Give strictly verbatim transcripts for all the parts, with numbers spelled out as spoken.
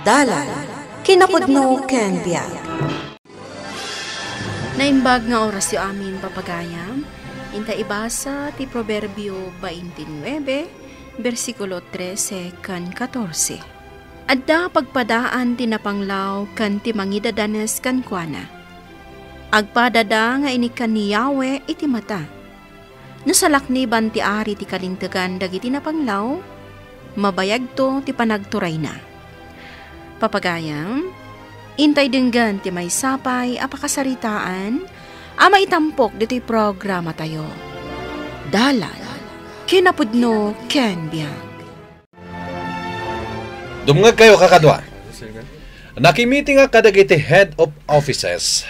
Dalan, kinapudno ken biag. Naimbag nga orasyo amin, papagayam. Inta ibasa ti Proverbio twenty-nine, bersikulo trese ken katorse. Adda pagpadaan ti napanglaw ken ti mangidadanes kenkuana. Agpadada nga inikkan ni Yahweh iti mata. No salakniban ti ari ti kalintegan dagiti napanglaw, mabayagto ti panagturayna. Papagayam, intay denggen ti maysa pay a pakasaritaan a maitampok ditoy programatayo. Dalan, kinapudno ken biag. Dumngegkayo, kakadua. Nakimitingak kadagiti head of offices.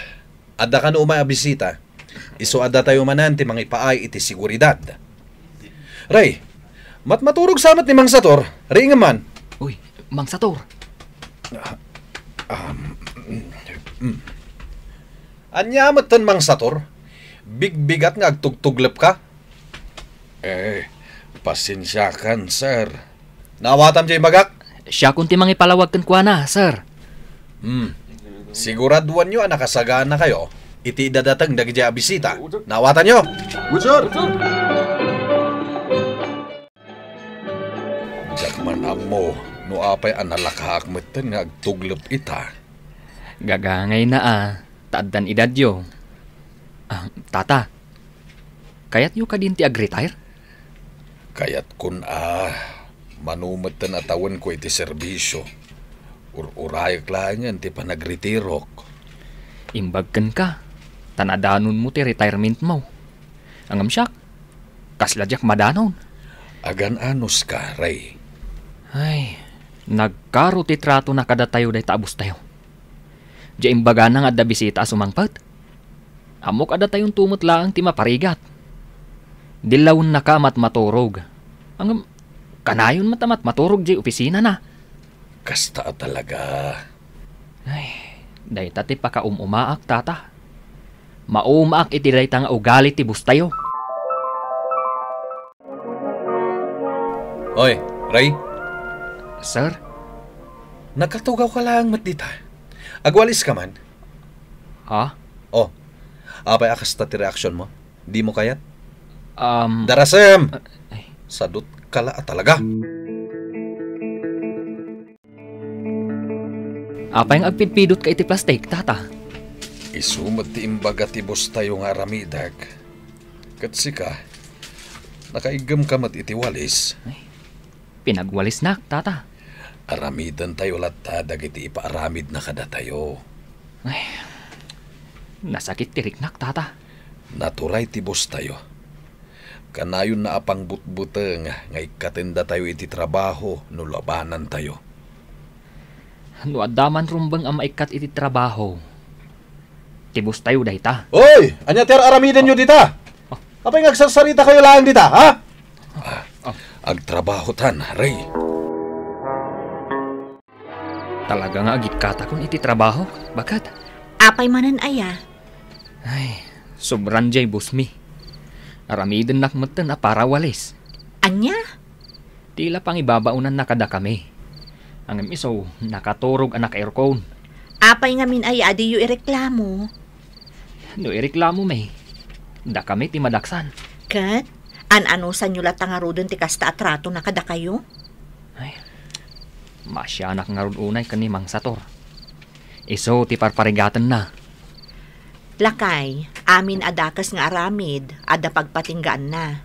Adda kano umay a bisita. Isu a datayo manen ti mangipaay iti seguridad. Ray, matmaturog sa met ni Mang Sator. Ray nga man. Uy, Mang Sator. Ah, um, mm. Ania metten, Mang Sator? Bigbigat nga agtugtuglepka? Eh, pasensiakan, sir. Naawatam diay imbagak? Siakon ti mangipalawag kenkuana, sir. Hmm. Siguraduanyo a nakasaganakayo iti idadateng dagiti a bisita. Naawatanyo? Good, sir. Diak man ammo no apay a nalakaak metten nga agtuglep ita. Gagangayna a, ta addan edadyo. Ah, tata, kayatyo kadin ti ag-retire? Kayatkon a, mano metten a tawenko iti serbisio. Ur-urayek laengen ti panagretirok. Imbag kenka, ta nadanonmo ti retirementmo. Ngem siak, kasla diak madanon. Agan-anoska, Ray? Ay, nagkaro ti tratona kadatayo dayta a bostayo. Diay imbagana nga adda bisita a sumangpet. Ammok a datayonto met laeng ti maparigat. Dillawennaka a matmaturog. Ngem, kanayon met a matmaturog diay opisinana. Kasta a talaga. Ay, dayta ti pakaum-umaak, tata. Maumaak iti dayta nga ugali ti bostayo. Oy, Ray? Sir? Nakatugawka laeng met dita. Agwaliska man? Ha? Oh, apay a kasta ti reaksionmo? Dimo kayat? Um, Darasem! Ay. Sadutka la a talaga. Apay nga agpidpidotka iti plastik, tata? Isu met ti imbaga ti bostayo nga aramidek. Ket sika, nakaiggemka met iti walis. Ay, pinagwalisnak, tata. Aramidentayo latta dagiti ipaaramidna kadatayo. Ay, nasakit ti riknak, tata. Naturay ti bostayo. Kanayonna a pangbutbuteng nga ikkatendatayo iti trabaho no labanantayo. No adda man rumbeng a maikkat iti trabaho, ti bostayo dayta. Oy! Ania ti ar-aramidenyo dita? Oh. Apay nga agsarsaritakayo laeng dita, ha? Ah, agtrabahotan, Ray. Talaga nga agikkatakon iti trabaho, baket? Apay manen aya? Ay, sobran diay bosmi. Aramidennak metten a para walis. Ania? Ti la pangibabaonanna kadakami. Ngem isu, nakaturog a naka-aircon. Apay ngamin aya a diyo ireklamo? No ireklamomi, dakami ti madaksan. Ket, an-anusanyo latta ngaruden ti kasta a tratona kadakayo? Ay, maasianak ngarud unay ken ni Mang Sator. Isu ti parparigatenna. Lakay, amin a dakes nga aramid, adda pagpatinggaanna.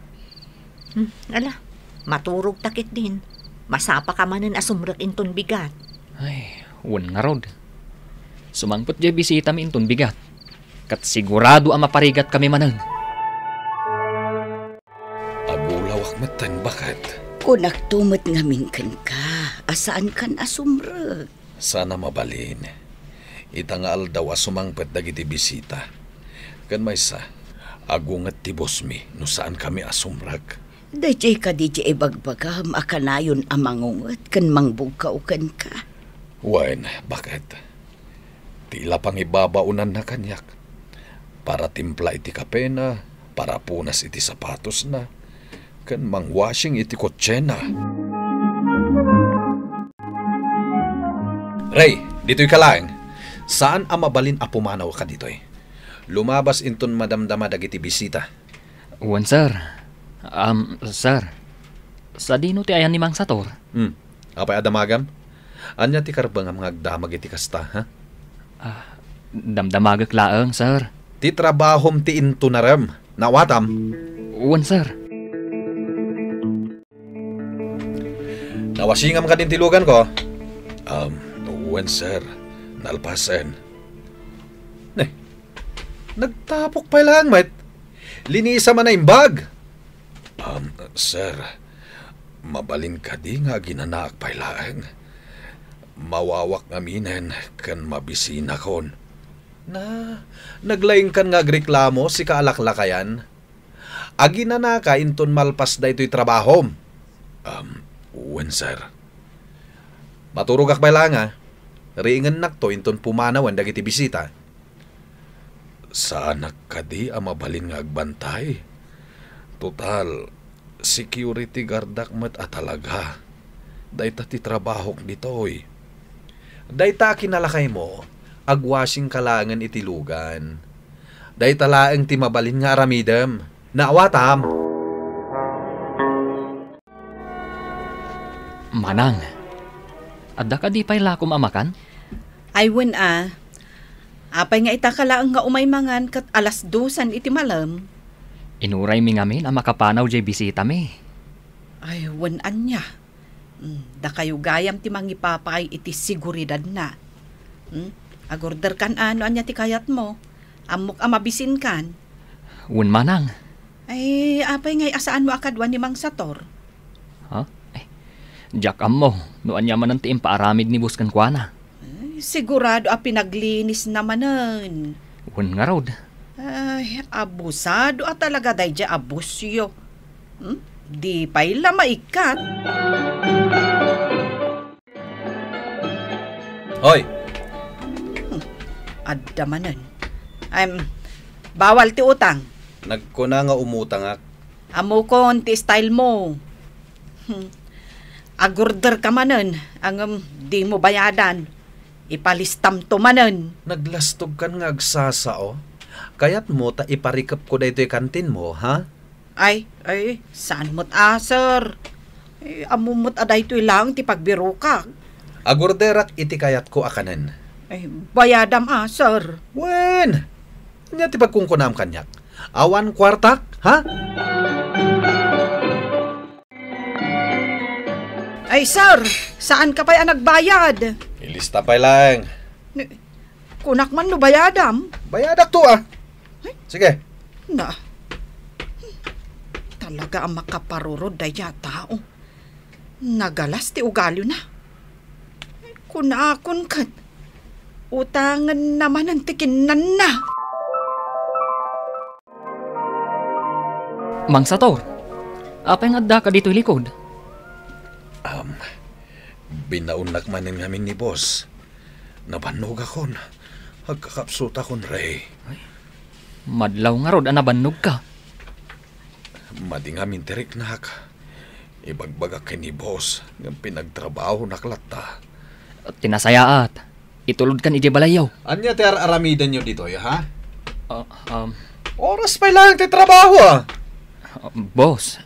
Hmm, ala, maturogta ketdin. Masapaka manen a sumrek inton bigat. Ay, wen ngarud. Sumangpet diay bisitami inton bigat. Ket sigurado a maparigatkami manen. Agulawak metten, baket. Kunakto met ngamin kenka a saankan a sumrek. Saan a mabalin. Ita nga aldaw a sumangpet dagiti bisita. Ken maysa, agunget ti bosmi no saankami a sumrek. Daydiay kadi ti ibagbagam a kanayon a mangunget ken mangbugkaw kenka? Wen, baket. Ti la pangibabaonanna kaniak. Para timpla iti kapena, para punas iti sapatosna, ken mangwashing iti kotsena. Ray, ditoy ka laeng. Saan a mabalin a pumanaw ka ditoy. Lumabas inton madamdama dagiti bisita. Wen, sir. Um, sir. Sadino ti ayan ni Mang Sator? Hmm. Apay a damagam? Ania ti karbengam nga agdamag iti kasta, ha? Ah, damdamagek laeng, sir. Ti trabahom ti intunarem. Naawatam? Wen, sir. Nawasingam kadin ti lugan ko? Um, wen, sir. Nalpasen. Ne, nagtapok pay laeng met. Linisam a naimbag. Um, sir, mabalin kadi nga aginanaak pay laeng? Mawawak ngaminen ken mabisinakon. Na, naglaingkan nga agreklamo sika a laklakayan? Aginanaka inton malpas daytoy trabahom? Um, wen, sir. Maturogak pay laeng, a. Riingennakto inton pumanawen dagiti bisita. Saanak kadi a mabalin nga agbantay? Total, security guardak met a talaga. Dayta ti trabahok ditoy. Dayta a kinalakaymo, agwashing ka laengen iti lugan. Dayta laeng ti mabalin nga aramidem. Naawatam? Manang, adda kadi pay lakom a makan? Ay, wen a. Apay nga ita ka laeng nga umay mangan ket alas dosan iti malem? Inuraymi ngamin a makapanaw jay bisitami. Ay, wen ania. Mm, dakayo gayam ti mangipapaay iti seguridadna. Mm, agorderkan a no ania ti kayatmo. Ammok a mabisinkan. Wen manang. Ay, apay ngay a saanmo a kadua ni Mang Sator? Ha? Eh, diak ammo no ania manen ti impaaramid ni Boss kenkuana. Ay, sigurado a pinaglinisna manen. Wen ngarud. Ay, abusado a talaga daydiay a bossyo. Hmm? Di pay la maikkat. Hoy! Hmm, adda manen. Em, bawal ti utang. Nagkuna nga umutangak. Ammokon ti style mo. Hmm. Agorder ka manen, ngem dimo bayadan. Ipalistamto manen. Naglastogkan nga agsasao? Kayatmo ta iparikepko daytoy kantinmo, ha? Ay, ay, saan met a, sir. Eh, ammom met a daytoy laeng ti pagbirokak. Agorderak iti kayatko a kanen. Ay, bayadam a, sir. Wen! Ania ti pagkunkunam kaniak? Awan kuartak, ha? Ay, sir, saan ka pay a nagbayad? Ilista pay laeng. Ni-, kunak man no bayadam. Bayadakto, a. Ay. Sige. Na. Talaga a makaparurod daydiay a tao. Nagalas ti ugalina. Kunakon ket, utangenna manen ti kinnanna. Mang Sator, apay nga addaka ditoy likod? Um, binaonnak manen ngamin ni Boss. Nabannogakon. Agkakapsutakon, Ray. Ay, madlaw ngarud a nabannogka. Madi ngamin ti riknak. Ibagbagak ken ni Boss ngem pinagtrabahonak latta. Ti nasayaat, itulodkan idiay balayyo. Ania ti ar-aramidenyo ditoy, ha? Ah, um, Oras pay laeng ti trabaho, a. Ah, boss,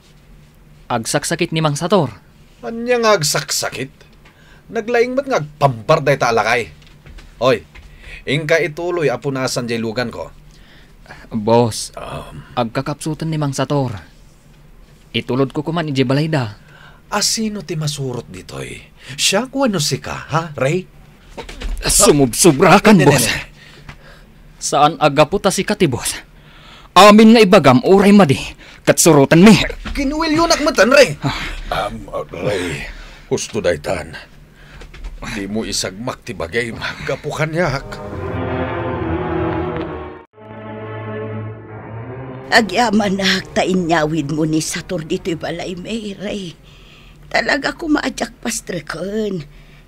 agsaksakit ni Mang Sator. Ania nga agsaksakit? Naglaing met nga agpambar dayta a lakay. Oy, inka ituloy a punasan jay lugan ko. Boss, um, agkakapsuten ni Mang Sator. Itulodko koman idiay balayda. A, sino ti masurot ditoy? Siak wenno sika, ha, Ray? Sumubsobra ka, boss. Saan a gapu ta sika ti boss. Amin nga ibagam uray madi, ket surotenmi. Kinuwilyonak met, Ray. Ah. Um, uh, Ray, husto daytan. Dimo isagmak ti bagim gapu kaniak. Agyamanak ta inyawidmo ni Sator ditoy balaymi, Ray. Talaga koma a diak pastreken,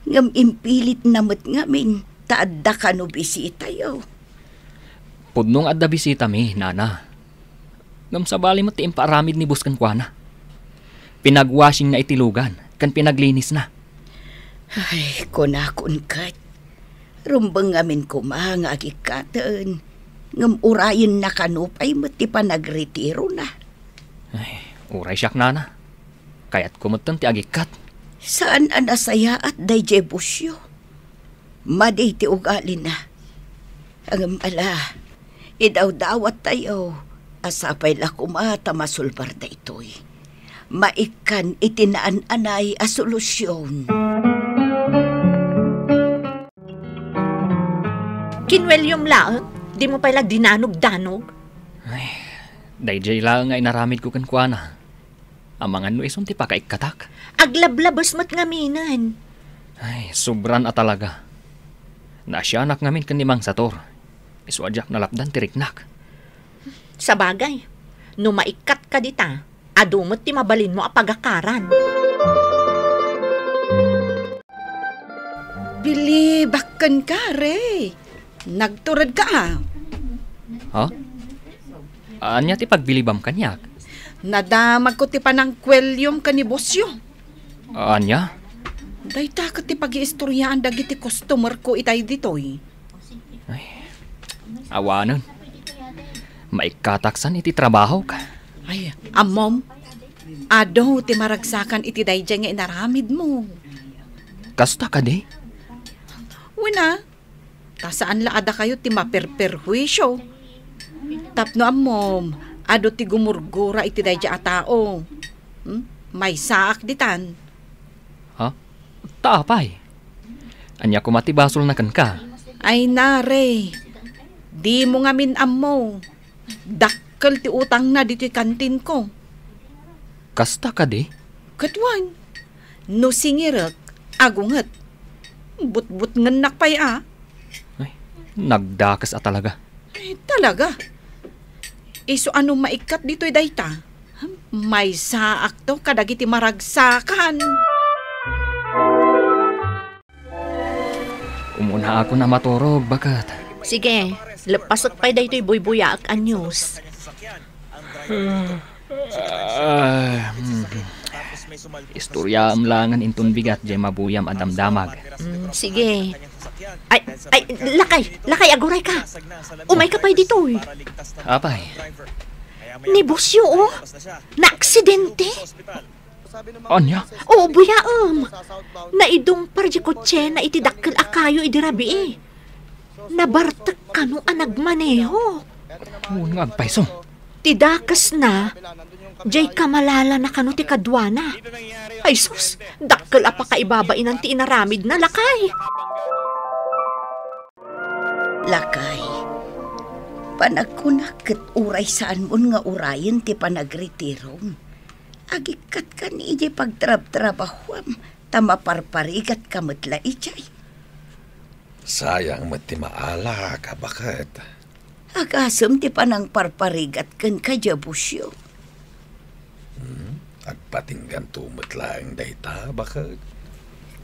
ngem impilitna met ngamin ta adda kano bisitayo. Pudno nga adda bisitami, nana. Ngem sabali met ti impaaramid ni boss kenkuana. Pinagwashingna iti lugan, ken pinaglinisna. Ay, kunakon ket, Rumbeng ngamin koma nga agikkaten, ngem urayenna kano pay met ti panagretirona. Ay, uray siak, nana. Kayatko metten ti agikkat. Saan a nasayaat daydiay Busio. Madi ti ugalina. Ngem ala, idawdawattayo a sapay la koma ta masulbar daytoy. Maikkan iti naan-anay a solusion. Ken William laeng, dimo pay la dinanog-danog? Ay, daydiay laeng nga inaramidko kenkuana. Amangan no isun ti pakaikkatak. Aglablabes met ngaminen. Ay, sobran a talaga. Naasianak ngamin ken ni Mang Sator. Isu a diak nalapdan ti riknak. Sabagay, no maikkatka dita, adu met ti mabalinmo a pagakaran. Bilibak kenka, Ray. Nagturedka, a. Ha? Ania ti pagbilibam kaniak? Nadamagko ti panangkuelliom ken ni Bosio. Ania? Dayta ket ti pagiistoriaan dagiti customerko itay ditoy. Ay, awanen. Maikkataksan iti trabahok. Ay, ammom, adu ti maragsakan iti daydiay nga inaramidmo. Kasta kadi? Wen a, ta saan la a dakayo ti maperperhuisio. Tapno ammom, adu ti gumurgura iti daydiay a tao. Hmm? Maysaak ditan. Ha? Ta apay? Ania koma ti basolna kenka? Ay, nare, dimo ngamin ammo. Dakkel ti utangna ditoy kantinko. Kasta kadi? Ket wen, no singirek, agunget. Butbutngennak pay a. Ay, nagdakes a talaga. Ay, talaga. Isu a no maikkat ditoy dayta, maysaakto kadagiti maragsakan. Umunaakon a maturog, baket. Sige, leppasek pay daytoy buybuyaak a news. Ah, hmm. Istoryaem laengen inton bigat jay mabuyam a damdamag. Mm, sige. Ay, ay, lakay, lakay, agurayka. Umayka pay ditoy. Apay? Ni Bosio, o. Naaksidente. Ania? Oo, buyaem. Naidungpar di kotsena iti dakkel a kayo idi rabii. Nabartek kano a nagmaneho. Wen nga agpayso. Ti dakesna, jay kamalalana kano ti kaduana. Ay sus, dakkel a pakaibabainan ti inaramidna, lakay. Lakay, panagkunak ket uray saanmon nga urayen ti panagretirom. Agikkat kan idiay pagtrabtrabahuam, ta maparparigatka met la idiay. Sayang met ti maalak a baket. Agasem ti panangparparigat kenka, Jebusyo. Hmm, agpatingganto met laeng dayta, baket.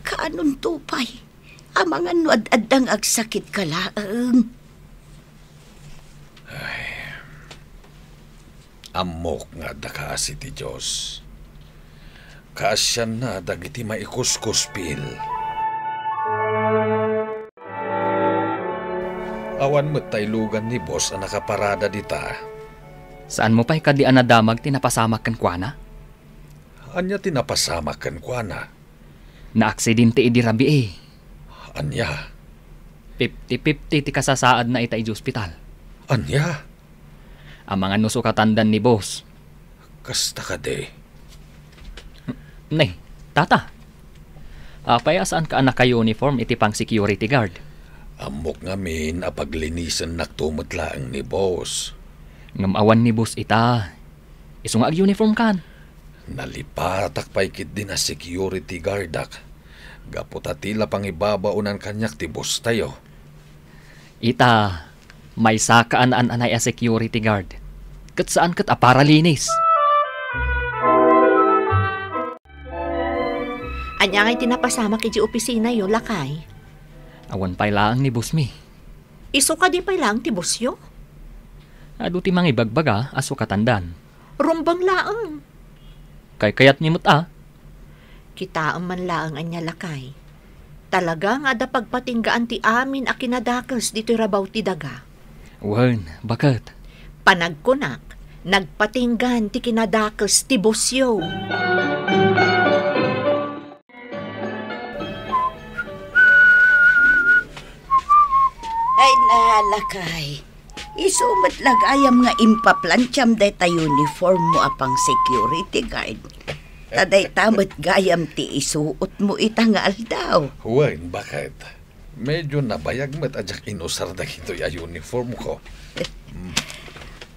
Kaanonto pay? Amangan no ad-adda nga agsakitka laeng. Ay, ammok nga adda kaasi ti Dios. Kaasianna dagiti maikuskuspil. Awan met tailogan ni boss a nakaparada dita. Saanmo pay kadi a nadamag ti napasamak kenkuana? Ania ti napasamak kenkuana? Naaksidente idi rabii. Ania? Fifty fifty ti kasasaadna ita idiay ospital. Ania? Amangan no sukatandan ni boss. Kasta kadi? Ne, tata. Apay a saanka a naka-uniform iti pang-security guard? Ammok ngamin a paglinisen nakto met laeng ni boss. Ngem awan ni boss ita. Isu nga ag-uniform kan. Nalipatak pay ketdin a security guardak. Gapu ta ti la pangibabaonan kaniak ti bosstayo. Ita, maysa ka a naan-anay a security guard. Ket saan ket a paralinis. Ania ngay ti napasamak iti opisinayo, lakay? Awan pay laeng ni bossmi. Isu kadi pay laeng ti bossyo? Adu ti mangibagbaga a sukatandan. Rumbeng laeng. Kaykayatmi met a. Kitaem man laeng ania, lakay. Talaga nga adda pagpatinggaan ti amin a kinadakes ditoy rabaw ti daga. Wen, baket. Panagkunak, nagpatinggaan ti kinadakes ti busyo. Ay, na, lakay. Isu met la gayam nga impaplantiam dayta uniform mo a pang security guard. Ta dayta met gayam ti isuot mo ita nga aldaw. Wen, baket. Medyo nabayag met a diak inusar dagitoy a uniform ko.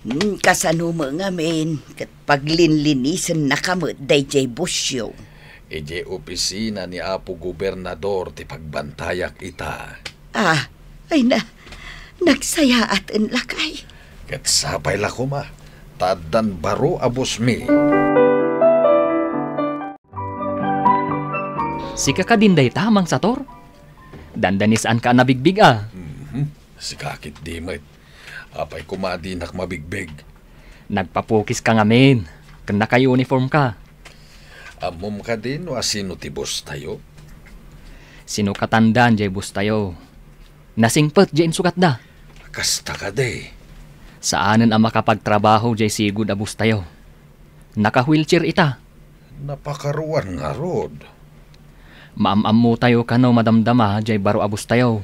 Mm, kasano met ngamin ket paglinlinisennaka met daydiay busyo? Idiay opisina ni Apo Gobernador ti pagbantayak ita. Ah, ay na, nagsayaaten, lakay. Ket sapay la koma, ta addan baro a busmi. Sika kadin dayta, Mang Sator? Dandanisaanka a nabigbig a. Mhm. Sika ketdi met. Apay koma a dinak mabigbig? Nagpapukiska ngamin, ken naka-uniformka. Ammom kadi no asino ti boss tayo? Sino katandan jay boss tayo? Nasingpet jay insugatda. Kasta kadi? Saanen a makapagtrabaho jay sigud a boss tayo. Naka-wheelchair ita. Napakaruan ngarud. Maam-ammotayo kano madamdama jay baro a boss tayo.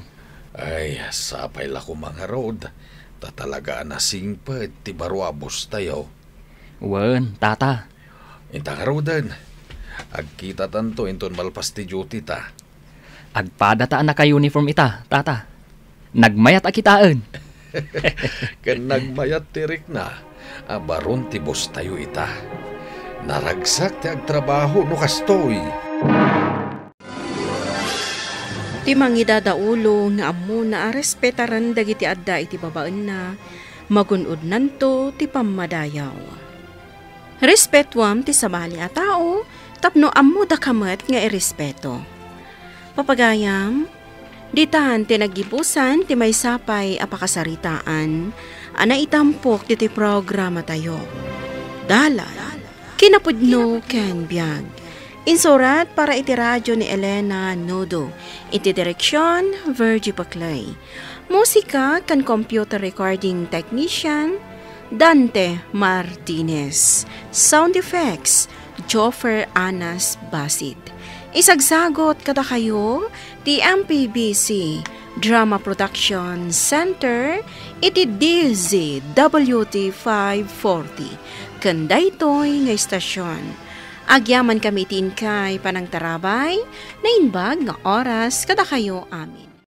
Ay, sapay la koma ngarud, ta talaga a nasingpet ti baro a boss tayo. Wen, tata. Inta ngaruden, agkitatanto inton malpas ti duty ta. Agpadata a naka-uniform ita, tata. Nagmayat a kitaen. Ken nagmayat ti rikna a baron ti boss tayo ita. Naragsak ti agtrabaho no kastoy. Ti mangidadaulo nga ammona a respetaren dagiti adda iti babaenna, magun-odnanto ti pammadayaw. Respetuam ti sabali a tao tapno ammodaka met nga irespeto. Papagayam, ditan ti naggibusan ti maysa pay a pakasaritaan a naitampok ditoy programatayo. Dalan, kinapudno ken biag. Insurat para iti radio ni Elena Nodo. Iti direksion, Virgie Paclay. Musika ken computer recording technician, Dante Martinez. Sound effects, Joffer Anas Basit. Isagsagot kadakayo ti M P B C Drama Production Center iti D Z W T five forty. Ken daytoy nga istasyon, agyamankami iti inkay panangtarabay, naimbag nga oras kadakayo amin.